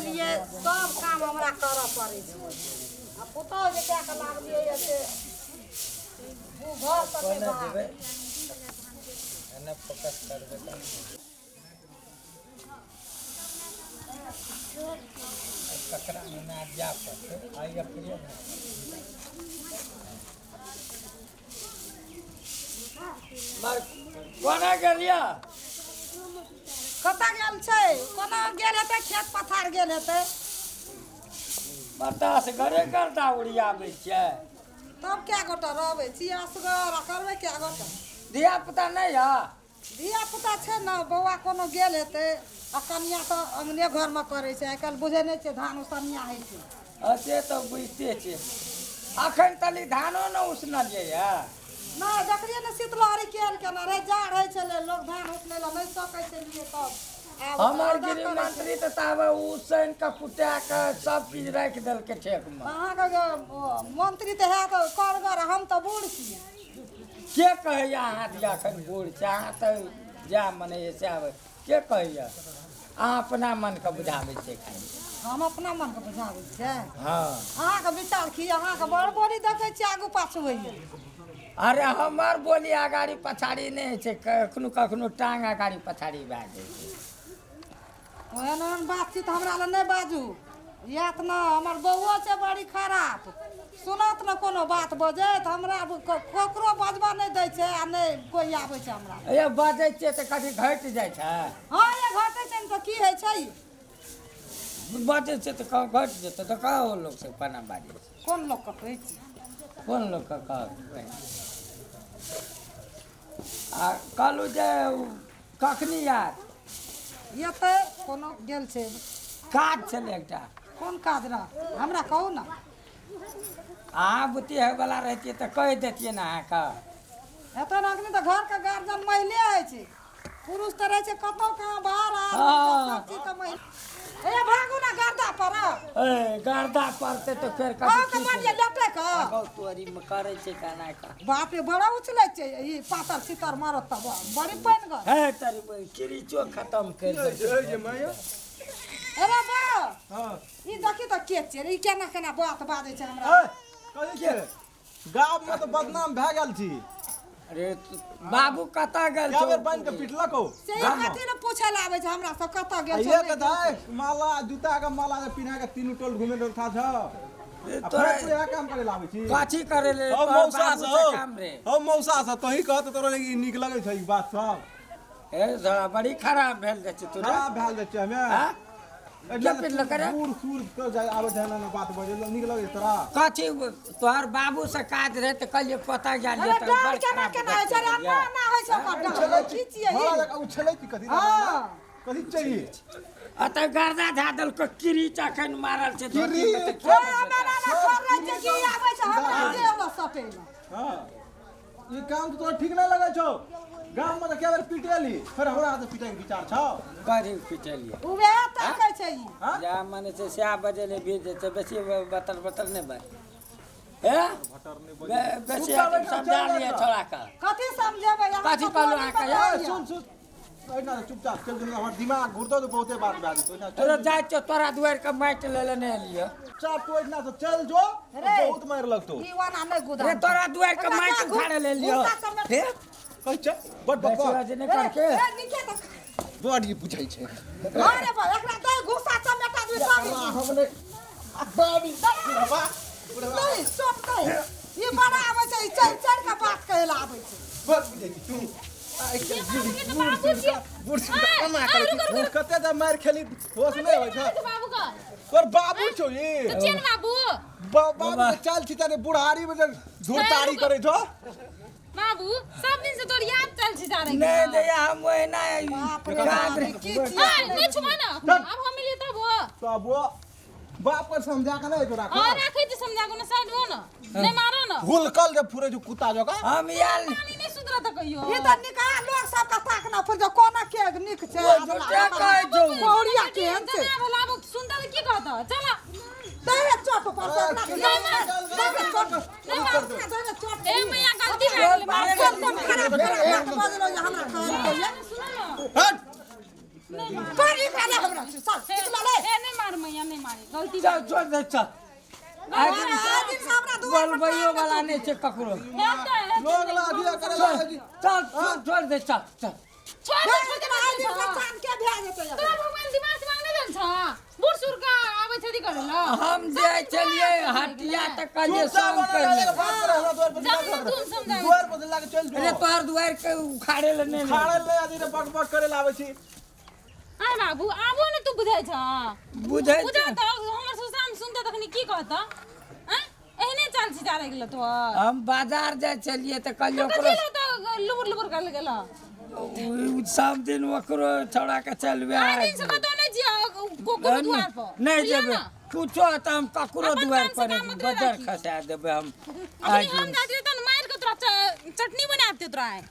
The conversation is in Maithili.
लिए सब काम हमरा करऽ पड़ै छै। आ पुतहु जे कए कऽ लाबलियै से ओ घर से नहि कोना बाहर। जेबै एने फोकस करबै तब ककरा अंगना जाय पड़तै आइ अपने मर कोना गेलियै? कतऽ गेल छै? कोना गेल हेतै? खेत पथार गेल हेतै। बतास घरे करता उड़ियाबै छियै। तब कए गोटा रहबै छियै असगर आ करबै कए गोटा? धिया पुता नहि यऽ? धिया पुता छै ने, बौआ कोनो गेल हेतै आ कनिया तऽ अङ्गने घरमे करै छै। आइ काल्हि बुझै नहि छियै धान उसनिया होइ छै। हँ से तऽ बुझिते छियै। अखन तली धानो ने उसनलियै यऽ। नहि देखलियै ने शीतलहरी केहन केना रहै, जाड़ होइ छलै, लोक धान उसनै लए नहि सकै छलियै तब। आब हमर रौदा गृह करै छै। मंत्री तऽ ताबे उसैन कऽ कुटा कऽ सब चीज राखि देलकै ठेकमे। अहाँके जे मंत्री तऽ हैत करगर, हम तऽ बूढ़ छी। के कहैया अहाँ दिया एखन बूढ़ छै? अहाँ तऽ जएह मन होइए सएह बजै। के कहैया? अहाँ अपना मनके बुझाबै छियै खाली। हम अपना मनके बुझाबै छियै? हँ। अहाँके विचार की? अहाँके बड़ बोली देखै छियै आगू पाछू होइए। अरे हमर बोली अगाड़ी पछाड़ी नहि होइ छै, कखनो कखनो टांग अगाड़ी पछाड़ी भए जाइ छै। ओहन ओहन बातचीत हमरा लए नहि बाजू। यात ने हमर बौओ छै बड़ी खराब, सुनत ने कोनो बात बजैत, हमरा ककरो बजबऽ नहि दै छै आ नहि कोइ आबै छै हमरा। ए बजै छियै तऽ कथी घटि जाइ छै? हँ ये घटै छै ने तऽ की होइ छै? बजै छियै तऽ कहाँ घटि जेतै? तऽ कहाँ लोक सब केना बाजै छै? कोन लोकके कहै छी? कोन लोकके कहबै? आ कहलहुँ जे कखनी आयत? एतै कोनो गेल छै। काज छलै एकटा। कोन काज रह हमरा कहू ने। अहाँ बुद्धि होइवला रहितियै तऽ कहि दैतियै ने अहाँके। एतऽ ने अखनी तऽ घरके गार्जियन मैले होइ छै, पुरुष तऽ रहै छै कतौ कहाँ बाहर आ हँ। सब चीज तऽ महिला। ए भागू ने गर्दा पर। ए गर्दा पड़तै तऽ फेर अहाँ कथी के मन ये लटै कऽ? आगौ तोरी मे करै छै केना कऽ। बाप रे बड़ा उछलै छै ई, पातर सितर मारत तऽ बड़ी पानि गल। हे तरी किरीचो खतम करि देलकै। अरे बा हँ। ई देखी तऽ के छियै रे, ई केना केना बात बाजै छै हमरा। ए, कथी छै? गाम में तऽ बदनाम भए गेल छी। अरे बाबू कतऽ गेल कए छौ? बेर पानि के पिटलक हो? से ई कथी ने पूछे लए आबै छै हमरा सब कतऽ गेल छौ एक नहि गेल दाय माला जूता के माला जे पिन्हा के तीनू टोल घुमे था छ। ए, आ तोरा फेर तू इएह काम करे लाबै छी? कथी करे ले? हौ तोहर मौसा बाबू से से हौ। काम रे। हौ मौसा से तोही कह तऽ तोरा ई नीक लगै छै ई बात सब? ए तोरा बड़ी खराब भेल जाइ छै तू रे। खराब भेल जाइ छै हमे। हाँ? के पिटलक रे? बूढ़ सूढ़ के जाइ आबै छै एना एना बात बजै लए, नीक लगै छै तोरा? कथी तोहर बाबू से काज रहे तऽ कहलियै पता गेल अरे तऽ डाँट बड़ केना खराब केना होइ छै रे, देखै ना ना होइ छै ओकर डाँट। की छियै ई? हँ, उछलै छी कथी? हँ। कथी चाहिए? अतऽ गर्दा धए देलको, किरीच अखन मारल छै धोती मे तऽ ए, ना ना ना कर रहै छै की आबै छै हमरा देह लए सटै लए। हँ, ई काम तऽ तोरा ठीक नहि लगै छौ। गाम में तऽ कए बेर पिटेली, फेर हमरा हाथ पिटैके विचार छौ? कथी पिटलियै? उएह ताकै छै ई। हँ? जा मने छै सएह बजेले भीज जेतै, बेसी बतर बतर नहि बाज। हे बेसी चुपचाप बैठल समझा चल लिअ जाएत। छोड़ा के। कथी समझेबै अहाँ? कथी तऽ कहलहुँ बोली अहाँके? बताइए। ए, सुन सुन, एहिना चुपचाप चल जो, हमर दिमाग घुरतौ तऽ बहुते बात भए जेतौ। एहिना तोरा चल। जाइ छियौ तोरा दुआरि के माटि लै लए नहि एलियौ। चुपचाप तू एहिना से चल जो। रे। बहुत मारि लगतौ। ई ओना नहि गुदा। रे तोरा दुआरि के माटि उखाड़े लए एलियौ। हे कहै छै बड बेसी बकवास। बाजी नहि करके। ए नीके तऽ बड ई बुझै छै। अरे बा एकरा दे घुसा चमेटा दे सब। हम नहि बाबी बुढ़वा बुढ़वा। नहीं चोट नहीं, ई बड़ा आबै छै, ई चढ़ि चढ़ि के बात कहै लए आबै छै। बड बुझै छी तू। बूढ़ सूढ़ केना करै छी? कते जे मारि खेली होश नहि होइ छै। बाबू का तोर बाबू छौ ई? तो चेन बाबू। बाबू के चाल छी तने बुढ़ारी में जे धुरतारी करै छौ। बाबू सब दिन से तोर याद चल छी जा रहे। नहि दैया हम ओहिना बाप रे काज बाप, रे। ई की छियै? नहीं छुमा ना, अब हम मिलिए तब वो। तब वो बाप पर समझा के नहीं राख। हां राखै छी समझा को ना, साइड हो ना, नहीं मारो ना। हुलकल जे फुरे छौ कुत्ता जकाँ। हम आयल पानी नहीं सुधरत कहियो। ई तऽ निकाह लोक सबके ताक ना फुर कोना के नीक छै। ओ झूठे कहै छौ। पौड़िया केहन छै? जना भेल आब सुनता तऽ की कहत? चला। दे चोट पर से अपना नहीं मार। दे चोट, दे चोट। ए मैया गलती भए गेलै, माफ कर कोन कोन खराब खराब बात बजलो जे हमरा कहल होइए। सुनो ना। हट। पर ई कहले हमरा चल निकल ले। ए नहीं मार मैया। गलती चल छोड़ दे चल। आइ दिन आइ दिन से हमरा दुआर पर बोलबैयो वाला नहि छै ककरो। हेतै, हेतै। लोग ला दिया करे चल ला कि चल चल, छोड़ दे चल चल। छोड़ दे, छोड़ दे, आइ दिन से चाँद के भए जेतै। तोरा भगवान दिमाग दिमाग नहि देल छह? बूढ़ सूढ़ के आबै छै अथी करै लए। हम जाइ छलियै हटिया तऽ कहलियै चुपचाप संग बना करियै। डाले के बात करे हमरा द्वार पर। जब ने तुम समझाबै। द्वार पर लाके चल जो। अरे तोहर दुआरि के उखाड़े लए नहि। खाड़े ले आदि रे, बक बक करे लावे छी। आय बाबू, आबो ने तू बुझै छह? बुझै बुझा तऽ हमर ससुराल सुनतै तखनी की कहतऽ? आँय, एहने चाल छी चालै गेलो तोहर? हम बाजार जाइ छलियै तऽ कहलियै कथी ओकरो लए तऽ लुबुर लुबुर करल गेलो? उ सब दिन ओकरो छौड़ा के चलबे। आइ दिन से कतौ नहि छियै ककरो दुआर पर। नहि बुझलियै जेबै ने? कुछो तऽ हम ककरो अपन दुआरि काम से पर काम मतलब बजर राखी। खसा देबै हम आइ अखनी हम दिन। जाइत रहियै तहन मारि के तोरा चटनी बना देतै तोरा आइ।